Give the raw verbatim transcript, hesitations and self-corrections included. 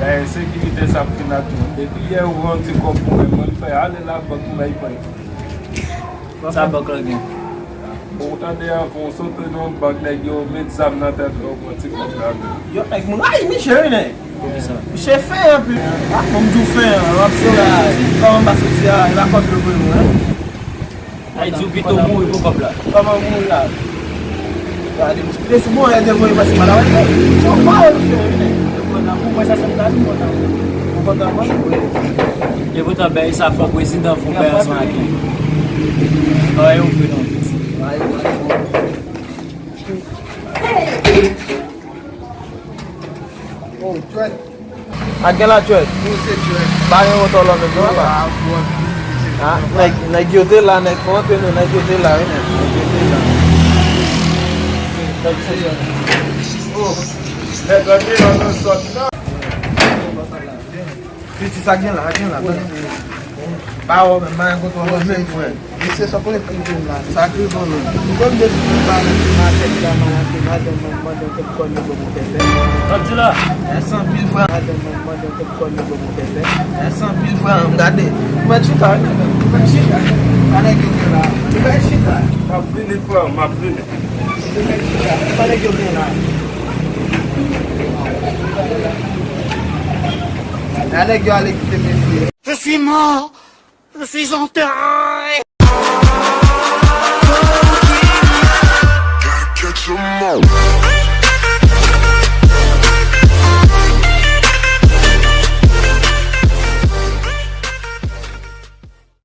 E sekirite sa ap fin ak nou. Depi yè ou rann ti kòb pou mwen, mwen fè ale la bank mwen bay pay. Sa bank lan gen? Bon, ou tande avan, ou sot nan yon bank, nèg yo met zam nan tèt ou, pran ti kòb la. Yo, nèg moun, ay, misye, wi, nèg. Poukisa? Misye fen anpil. Ah, bon, m di w fen, an, m ap soti, kòman m pa soti a, e pa kòb yo voye mwen, en. Ay, di w pito mouri pou kòb la. Kòman mouri la? Gade, misye, kite sou bon, e devan yo pase mal avèk mwen. Se yon fawon misye, wi, nèg. Ou konn nan pou mwen, sa se m ta di, ou konn nan. Ou konn nan mwen? Wi. E poutan, bèy sa fò prezidan fò bèy ansanm ak li. Ay, ou vre non. Ay, ou vre. Oh, twèt. A gen la twèt. Ou se twèt. Pa gen wotò lò menm non, papa. Ah, bon, se ah, twèt. Nèg, nèg yo te la, nèg fè antre nou, nèg yo te la, wi, nèg. Nèg yo te la. Oh, nèg antre la nan sòt la. Piti sa gen la, gen la, tande. Ba wè, men, men, kote w wè, men, frè. Mesye, sa konnen k rive m la. Sa k rive w menm? M konn de sou ba nan ti makèt la, malake, madanm mwen mande yon kèk kòn yo bon pou fè fè. Sa k di la? Mèsi anpil, frè. Madanm mwen mande yon kèk kòn yo bon pou fè fè. Mèsi anpil, frè. M gade. Ou mèt chita, wi, nèg. Ou mèt chita. Sa nèg yo gen la. Ou mèt chita. M ap vini, frè, m ap vini. Ou mèt chita. Sa nèg yo gen la. Sa nèg yo ale kite mesye. Je suis mort. Je suis enterré.